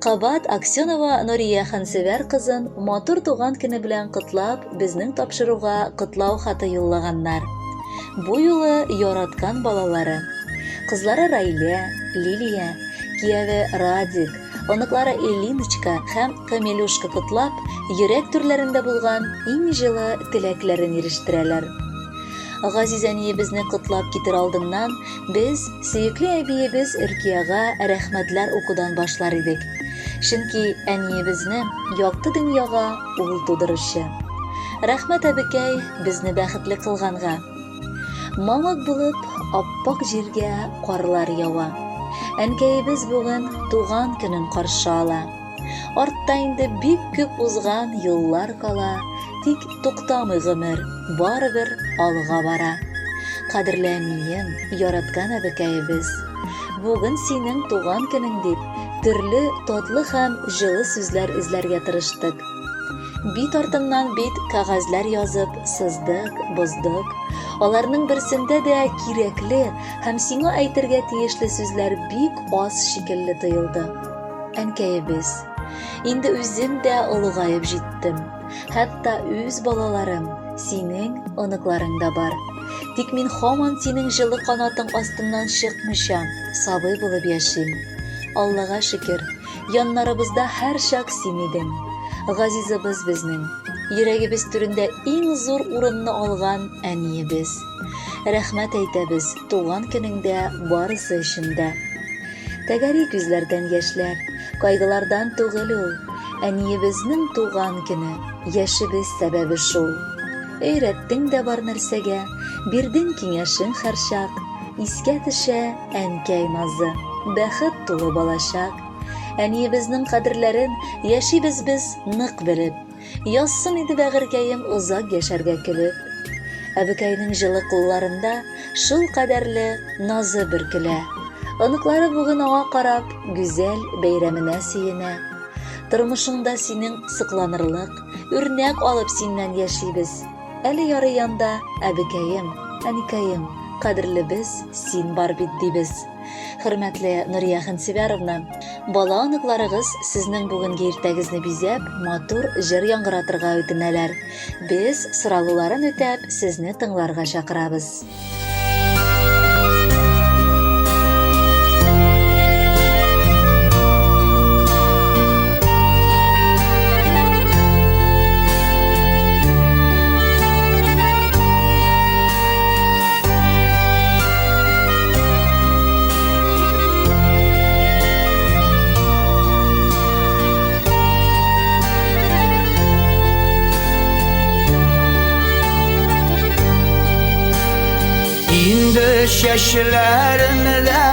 Кабат Аксенова Нурия Хансевәр кызын матур туган көне белән котлап, безнең тапшыруга котлау хаты юллаганнар. Бу юлы яраткан балалары. Кызлары Райлә, Лилия, кияве Радик, оныклары Элиночка һәм Камилюшка котлап, йөрәк түрләрендә булган иң җылы теләкләрен ирештерәләр. Газиз әниебезне котлап китер алдыннан без сөекле әбиебез Өркиягә рәхмәтләр укудан башлар идек. Чөнки әниебезне якты дөньяга ул тудыручы. Рәхмәт, әбекәй, безне бәхетле кылганга. Мамык булып аппак җиргә карлар ява. Әнкәебез бүген туган көнен каршы ала. Артта инде бик күп узган юллар кала, тик туктамый гомер, барыбер алга бара. Кадерле әнием, яраткан әбекәебез, бүген синең туган көнең дип, төрле татлы һәм җылы сүзләр эзләргә тырыштык. Бит артыннан бит кәгазьләр язып, сыздык, боздык. Аларның берсендә дә кирәкле һәм сиңа әйтергә тиешле сүзләр бик аз шикелле тоелды. Әнкәебез, инде үзем дә олыгаеп җиттем. Хәтта үз балаларым, синең оныкларың да бар. Тик мин һаман синең җылы канатың астыннан чыкмыйча, сабый булып яшим. Аллага шөкер, яннарыбызда һәрчак син идең. Газизыбыз безнең, йөрәгебез түрендә иң зур урынны алган әниебез. Рәхмәт әйтәбез туган көнеңдә барысы өчен дә. Тәгәри күзләрдән яшьләр, кайгылардан түгел ул. Әниебезнең туган көне, яшебез сәбәбе шул. Өйрәттең дә бар нәрсәгә, бирдең киңәшең һәрчак. Искә төшә әнкәй назы, бәхет тулы балачак. Әниебезнең кадерләрен яшибез без нык белеп. Язсын иде бәгырькәем озак яшәргә көлеп. Әбекәйнең җылы кулларында шул кадәрле назы бөркелә. Оныклары бүген аңа карап, гүзәл бәйрәменә сөенә. Тормышыңда синең сокланырлык, үрнәк алып синнән яшибез. Әле ярый янда әбекәем, әникәем, кадерлебез, син бар бит дибез. Хөрмәтле Нурия Хансибяровна, бала оныкларыгыз сезнең бүгенге иртәгезне бизәп, матур җыр яңгыратырга үтенәләр. Без соралуларын үтәп, сезне тыңларга чакырабыз. Инде чәчләрем дә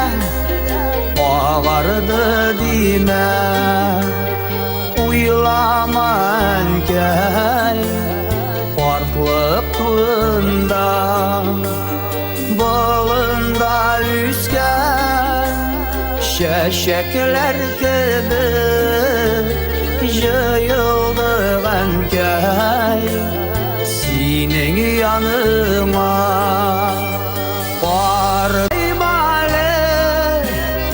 агарды димә, Уйлама, әнкәй, картлык турында. Болында үскән чәчәкләр кебек җыелдык, әнкәй, синең яныңа. Картайма әле,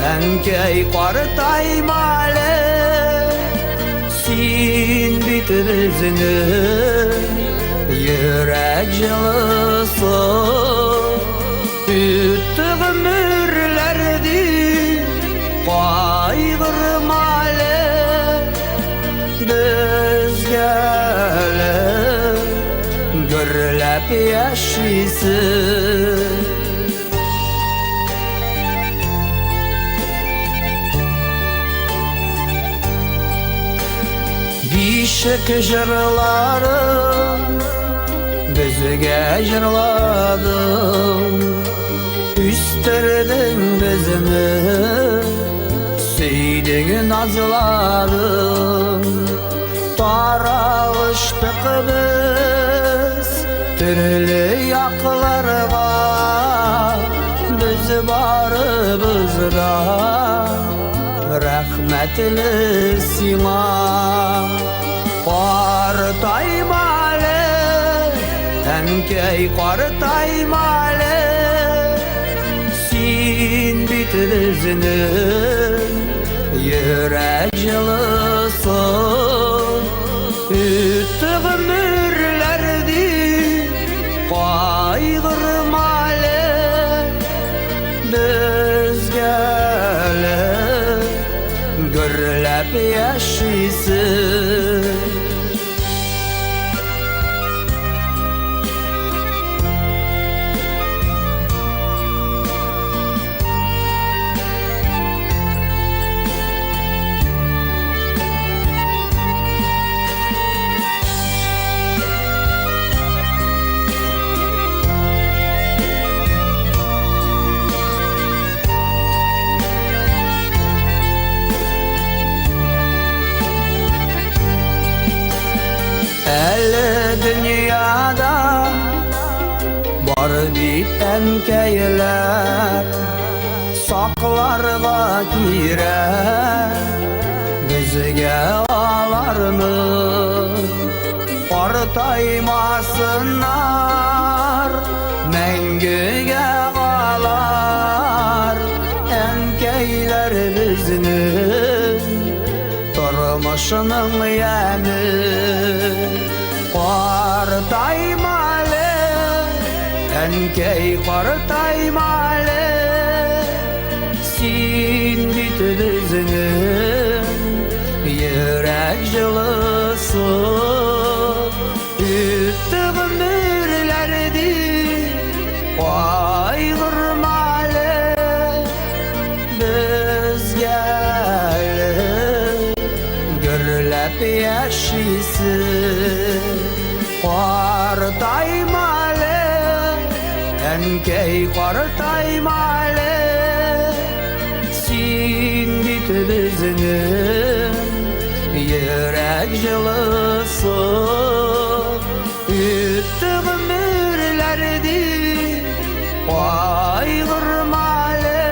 әнкәй, картайма әле, син бит безнең йөрәк җылысы. Үтте гомерләр дип кайгырма әле, безгә әле гөрләп яшисе. Бишек җырларын безгә җырладың, Үстердең безне, сөйдең назладың. Таралыштык без төрле якларга, Без барыбыз да рәхмәтле сиңа. Картайма әле, әнкәй, картайма әле, Син бит безнең йөрәк. җылысы. Үтте гомерләр дип кайгырма әле, безгә әле гөрләп яшисе. Әле дөньяда бар бит әнкәйләр, сакларга кирәк безгә аларны. Картаймасыннар, мәңгегә алар әнкәйләр безнең тормышның яме. Картайма әле, әнкәй, картайма әле, син бит безнең йөрәк җылысы. Үтте гомерләр дип кайгырма әле, безгә әле гөрләп яшисе. Картайма әле, әнкәй, картайма әле, син бит безнең йөрәк җылысы. Үтте гомерләр дип кайгырма әле,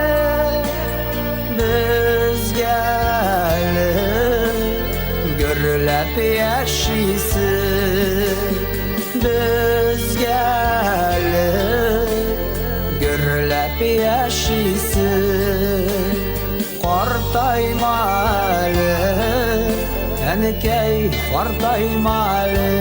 безгә әле гөрләп яшисе. Безгә әле гөрләп яшисе. Картайма әле, әнкәй, картайма әле.